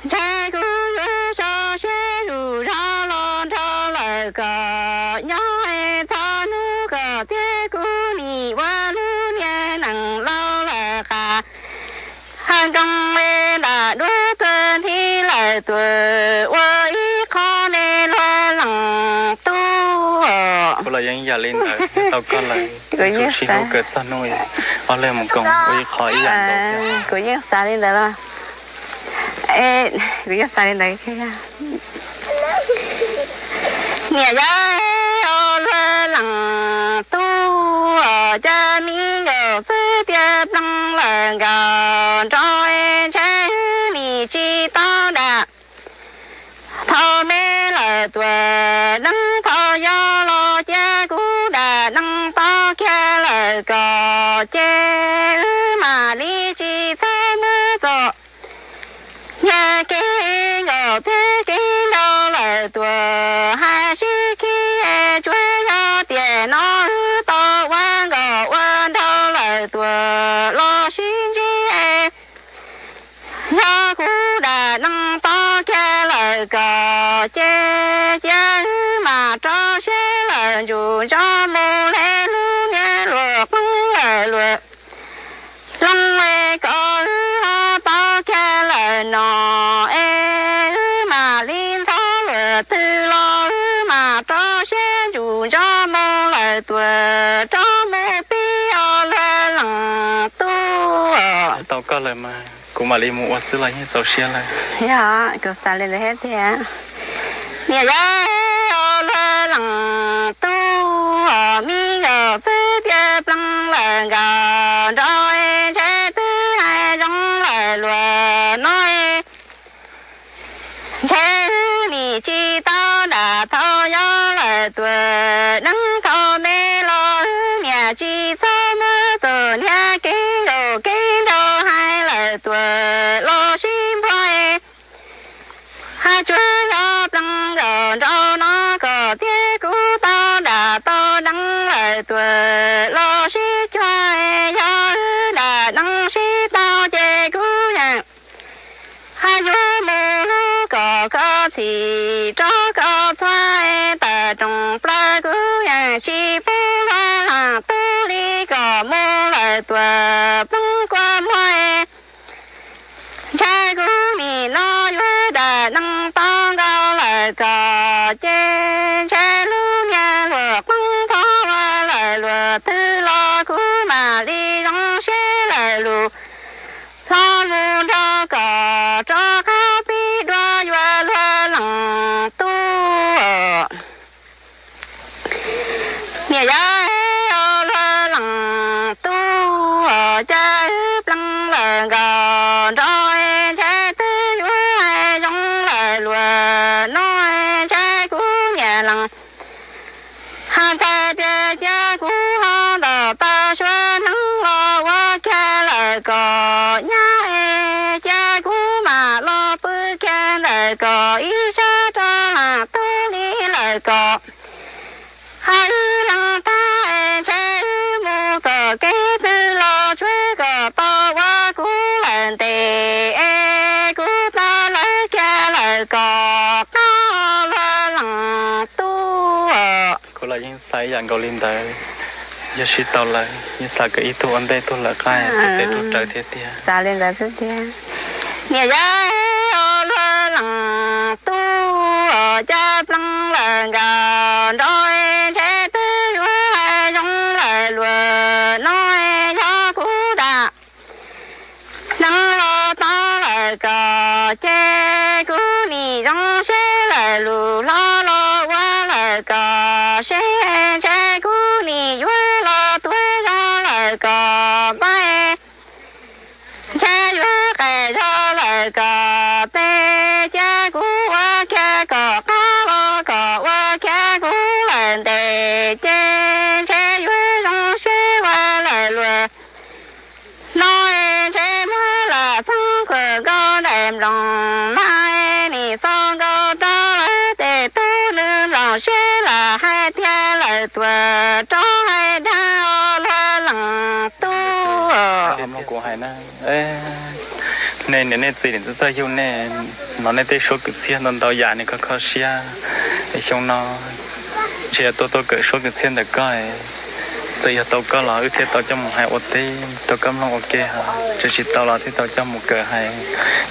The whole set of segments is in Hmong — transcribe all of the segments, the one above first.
Ntshe kuv yuav so siab zuj zog los nrog lawm kom nyob txog hnub kom tiag kuv nim ua lub niag neej laus lawm qas. Haj nkoos nram duab tuag nthi lawm tuag ua ib qho me luag leej tub. Kuv los yeej yam li ntawd, tau koj lawm, kuv yeej sib hlub kawg txog hnub ob leeg mus koom ua ib qho ib yam nkaus. Kuv yeej xav li ntawd los. Kuv yeej xav li ntawd. Niam yau, luag leej tub, cas me nkauj xwb tiag pleev lawm nkaus nrog ntshe wb nim tsis tau dam. Thaum me lawm tuag neeb thaum yau los cia kuv dam neeb tau kiag lawm kom ces wb mam li tsis txhob muab txom nyem kev nkaum thiab kev nrau lawm tuag hais sib khib. Tsuas yog tiam no wb tau ua nkaum ua nrau lawm tuag los sib ntsib. Yog kuv dam neeb tau kiag lawm kom ces cia wb mam rau siab lawm ntsum zog mus li lub niag luag qeeb lawm luag leej kom wb ho tau kiag lawm no es wb mam li ntxhov luag twg los wb mam rau siab ntsum zog mus lawm tuag rov mus pib os luag leej tub. Tau koj lawm mas kuv mam li mus ua xwb los yeej txaus siab lawm. Yog, kuv xav li ntawd thiab tiag. Niam yau, luag leej tub, me nkauj xwb tiag pleev lawm nkaus nrog ntshe twb hais zoo lawm luag no. Ntshe wb nim tsis tau dam thaum yau lawm tuag neeb thaum me los wb niam tsis txhob muab txom nyem kev nkaum kev nrau hais lawm tuag los sib npuag. Hais tsuas yog pleev nkaus nrau no kom tiag kuv tau dam tau neeb lawm tuag los sib cuag. Yog wb dam neeb sib tau ces kuv yeej hais yuav mus hlub kom koj txhim rau koj txhua tawm rooj plaws kuv yeej tsis pub luag leej tub li kom mus lawm tuag pleev kua muag. Ntshe kuv nim no yuav dam neeb tau nkaus lawm kom ces ntshe lub niag luag qeeb txhob ua lawm luag twg los kuv mam li zoo siab lawm lus hlo mus nrog koj rov qab pib dua yuav luag leej tub. Niam yau, luag leej tub, cas wb pleev lawm nkaus nrog ntshe twb yuav hais zoo lawm luag no ntshe kuv niam leej hais ntxhais tias cia kuv ho ntaus tau suav neeb los ua kiag lawm kom nyab es cia kuv mam los pw kiag ntawm kom ib sab rau leej tub li lawm kom hais wb leej tag es ntshe wb mus txoj kev twg los tsuav kom tau ua kuv lawm ntes es kuv tau lawv kiag lawm kom qab luag leej tub. Kuv los yeej xav ib yam nkaus li ntawd, yog sib tau lawm yeej xav kom ib tug ua ntej tug lawv qab, tej tug raws thiab tiag. Xav li ntawd xwb tiag. Niam yau, luag leej tub, cas pleev lawm nkaus nrog ntshe twb yuav hais zoo lawm luag no yog kuv dam neeb los tau lawm kom ces kuv nim zoo siab lawm lus hlo los ua lawm kom seb ntshe kuv nim yuav los tuag zog lawm kom npaj ntshe yuav qes zog lawm kom tes cia kuv ua kiag kom qab los kom ua kiag kuv lawm ntes ces ntshe yuav zoo siab ua lawm luag no ntshe muab lam xeeb khuam nkaus daim nploos mas nim xaus nkaus rau lawv tes tub nws nploos siab lam hais tiag lawm tuag rov hais dag luag leej tub. Kuv hais na, Nej niam nej txiv nim txawj txawj yug nej, hnov nej tej suab kwv txhiaj ntau ntau yam nws kho kho siab. Xyoo no ntshe tuaj tuaj kawm suab kwv txhiaj ntawm koj, txawm yog tau koj los wb thiaj tau coj mus hais ua teb rau koj mloog ua ke, txawm tsis tau los thiaj tau coj mus kawm hais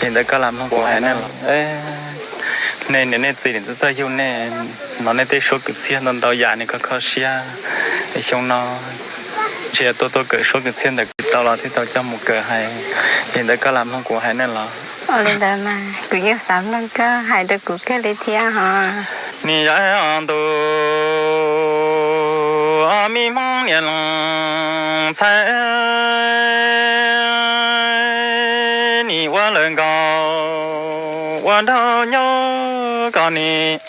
li ntawd koj lam mloog kuv hais nej los. Nej niam nej txiv nim txawj txawj yug nej, hnov nej tej suab kwv txhiaj ntau ntau yam nws kho kho siab. Xyoo no ntshe tuaj tuaj kawm suab kwv txhiaj ntawm koj tau los thiaj tau coj mus kawm hais li ntawd koj lam mloog kuv hais nej los. Ua li ntawd mas kuv yeej xav mloog koj hais rau kuv kawg li thiab ho. Nim yog ntu me hmoob niam lees ntxhais, nim ua lawm nkaus ua nraug nyuj kom nim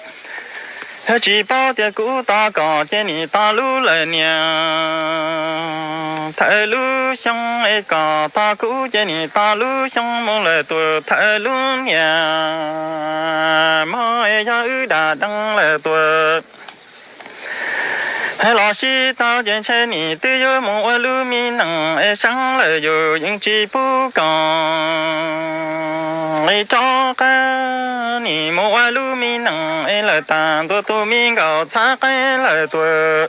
tsis paub tias kuv tos kom ces nim tos lub lawm niam. Thawm lub xyoo es kom tos kuv ces nim tos lub xyoo mus lawm tuaj thawm lub niam. Mog es yog wb dam dees lawm tuaj los sib tau ces ntshe nim twb yuav mus ua lub me nees es seeb lawm yus yeej tsis pub kom li rov qab nim mus ua lub me nees es lawm tas ntua tus me nkaus txhav qeeb lawm tuaj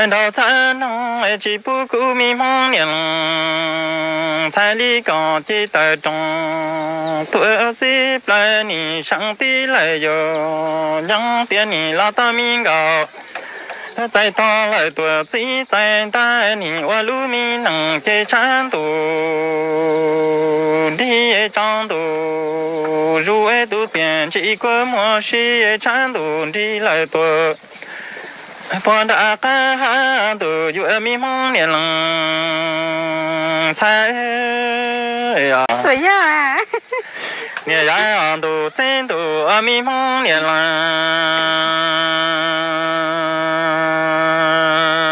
nraug txhav noog es tsis pub kuv me hmoob niam lees ntxhais li kom ces tawm roos tuaj txib plaws nim seeb tib lawm yus nyob tias nim los tau me nkaus txais tog lawm tuaj txib txais ntab nim ua lub me nees ces tshav ntuj nrig es tsaus ntuj zus es tus txiaj ntsim kua muag si es tshav ntuj nrig lawm tuaj puag nram qab ha ntuj yuav me hmoob niam lees ntxhais. Niam yog ntuj teb ntuj me hmoob niam lees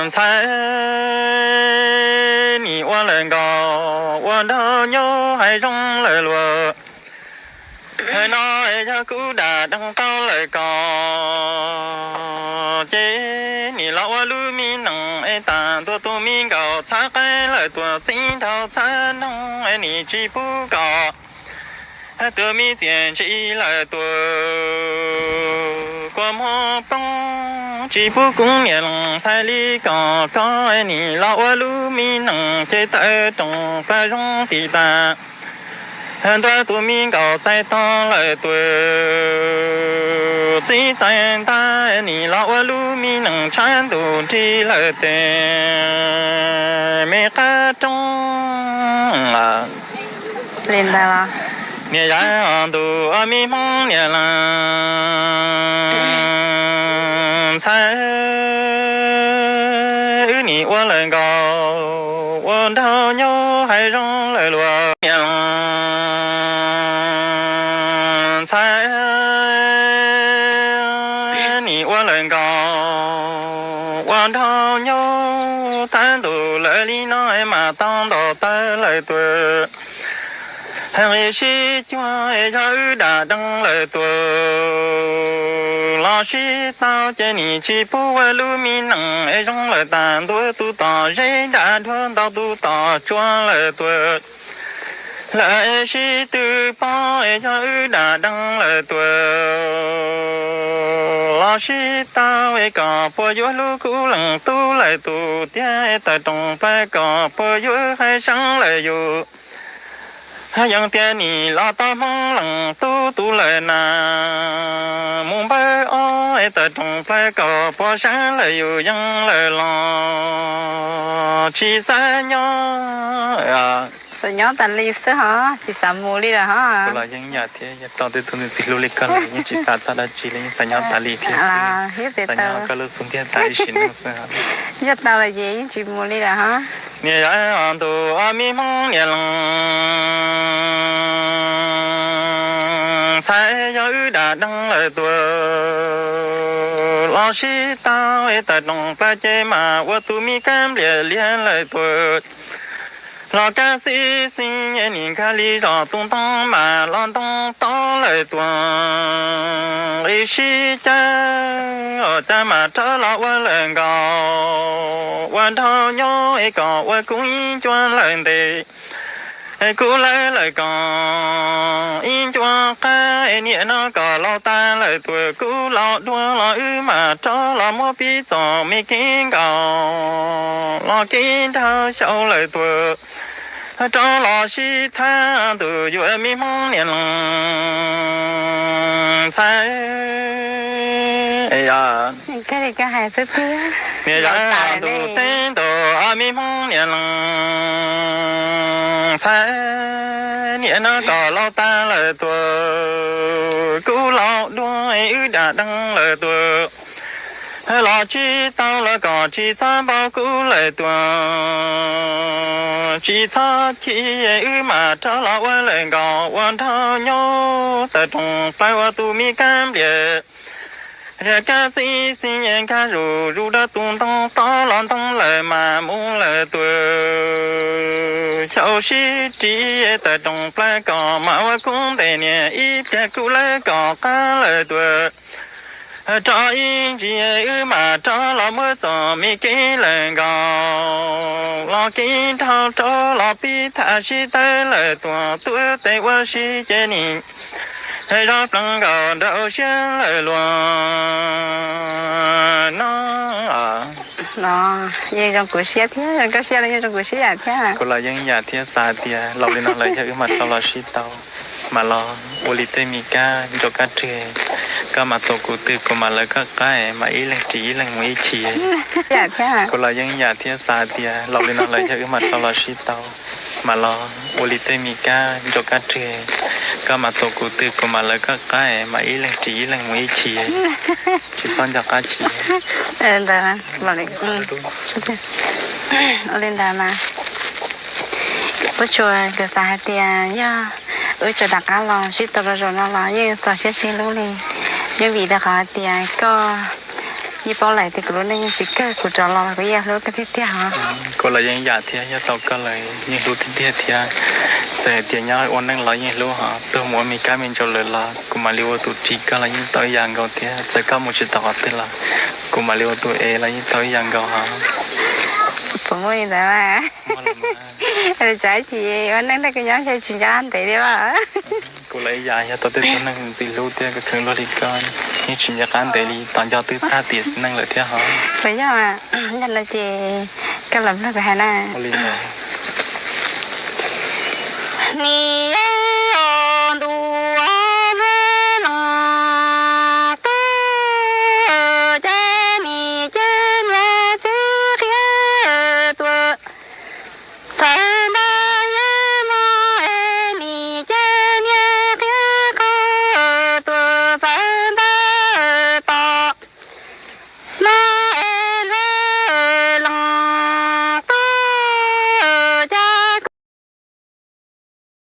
ntxhais, nim ua lawm nkaus ua nraug nyuj hais zoo lawm luag. No yog kuv dam dees tau lawm koj ces nim los ua lub me nees es tas ntua tus me nkaus txhav qeeb lawm tuaj txib nraug txhav noog es nim tsis pub kom tus me txiaj ntsim lawm tuaj kua muag poob tsis pub kuv niam lees ntxhais li kom koj es nim los ua lub me nees ces tawm roos plag zoo tim tas ntua tus me nkaus txais tog lawm tuaj txib txais ntab nim los ua lub me nees tshav ntuj nrig lawm tes me qab roob. Li ntawd los niam yog ntuj me hmoob niam lees ntxhais, wb nim ua lawm nkaus ua nraug nyuj hais zoo lawm luag niam lees ntxhais, nim ua lawm nkaus ua nraug nyuj thab ntuj lawm li no mas tau ntaus tawg lawm tuaj. Nqis sib cuag es yog wb dam dees lawm tuaj los sib tau ces nim tsis pub ua lub me nees es zoo lawm tas ntua tus tom zeb nram duav ntau tus tom tsuag lawm tuaj. Lawm es sib tw pob es yog wb dam dees lawm tuaj los sib tau es kom puas yuav hlub kuv leej tub lawm tus tiag es tawm roos plag kom puas yuav hais seeb lawm yus. Yeej tias nim los tau hmoob leej tub tus lawm na, mus npawb ob es tawm roos plag kom puas seeb lawm yus yeej lawm los tsis xav nyob. Xav nyob tas li xwb ho, tsis xav mus li lawm ho. Los yeej yam thiab, yog tau tej tug ntxhais hlub li koj lawm yeej tsis xav txog dab tsi li, yeej xav nyob tas li thiab xwb. Xav nyob koj lub xub ntiag tas ib sim neej xwb. Yog tau los ces yeej tsis mus li lawm ho. Niam yog ntuj me hmoob niam lees ntxhais, yog wb dam dees lawm tuaj los sib tau es tawm roos plag ces mas ua tus me kab npliam liag lawm tuaj. Los kab xib xib es nim nkag li zos tus ntoo mas los ntoo tob lawm tuaj. Nqis sib cab os cas mas rov los ua lawm nkaus ua nraug nyuj es kom ua kuv ib ncua lawm ntev. Kuv lawv lawm kom ib ncua qab, niam no kom laus tas lawm tuaj, kuv laus dua los wb mam rov los muab pib txom me kev nkaus los kev nraug xyaum lawm tuaj, rov los sib tham ntuj yuav me Hmoob niam leej ntxhais. Niam yog ntuj teb ntuj me Hmoob niam leej ntxhais, niam no kom laus tas lawm tuaj, kuv laus dua wb dam deej lawm tuaj, los tsis tau los kom tsis txhob npau kuv lawm tuaj, tsis txhob chim wb mam rov los ua lawm nkaus ua nraug nyob tawm rooj plaws ua tus me kab nplias. Kab xib xib nkag zuj zus rau tus ntoo tob los ntoo lawm mas mus lawm tuaj, xyaum sib ris tawm rooj plaws kom mam ua kub ntes niam ib pliag kuv lawv kom qab lawm tuaj, rov ib ntsis wb mam rov los muab txom me kev lawm nkaus los kev nraug rov los pib tham sib tawb lawm tuaj, tuaj tes ua si ces nim zov plees nkaus nraum siab lawm luag no. Yeej zoo kuv siab thiab zoo koj siab los yeej zoo kuv siab yam thiab. Kuv los yeej yam thiab xav hais tias laus li no lawm yog wb mam rov los sib tau, mam los ua li tej me kab ntsaum kab rwg, koj mam tuav kuv twg kuv mam lawv koj qab, mam ib leeg ris ib leeg mus ib chim. Kuv los yeej yam thiab xav hais tias laus li no lawm yog wb mam rov los sib tau, mam los ua li tej me kab ntsaum kab rwg, koj mam tuav kuv twg kuv mam lawv koj qab, mam ib leeg ris ib leeg mus ib chim, tsis txhob nco qab chim. Ua li ntawd mas, puab tsuas kuv xav hais tias yog wb tseem rov qab los sib tau rau zaum no los yeej txaus siab sib hlub li, yeej vim rau qhov hais tias koj yeej paub lawm tias kuv lub neej yeej tsis kawg, kuv rov los kuv yeej hlub koj tiag tiag hos. Kuv los yeej yam thiab, yog tau koj lawm yeej hlub tiag tiag thiab. Txawm hais tias nyob ua neej los yeej hlub hos, tuag mus ua me kab me ntsaum lawm los kuv mam li ua tus ris koj los yeej tau ib yam nkaus thiab. Txawm koj mus tsis tau qhov twg los kuv mam li ua tus ev los yeej tau ib yam nkaus hos. Puas muaj li ntawd mas? Tsav tsis ua neej rau kuv nyob ntshe tsis nco qab ntev li as. Kuv los ib yam, yog tau tej tug neeg ntxim hlub thiab kheev luag li koj, yeej tsis nco qab ntev li, tos nco twb tag tiam neej lawm thiab hos. Puas yog? Yog no ces koj los mloog kuv hais na. Ua li ntawd. Ni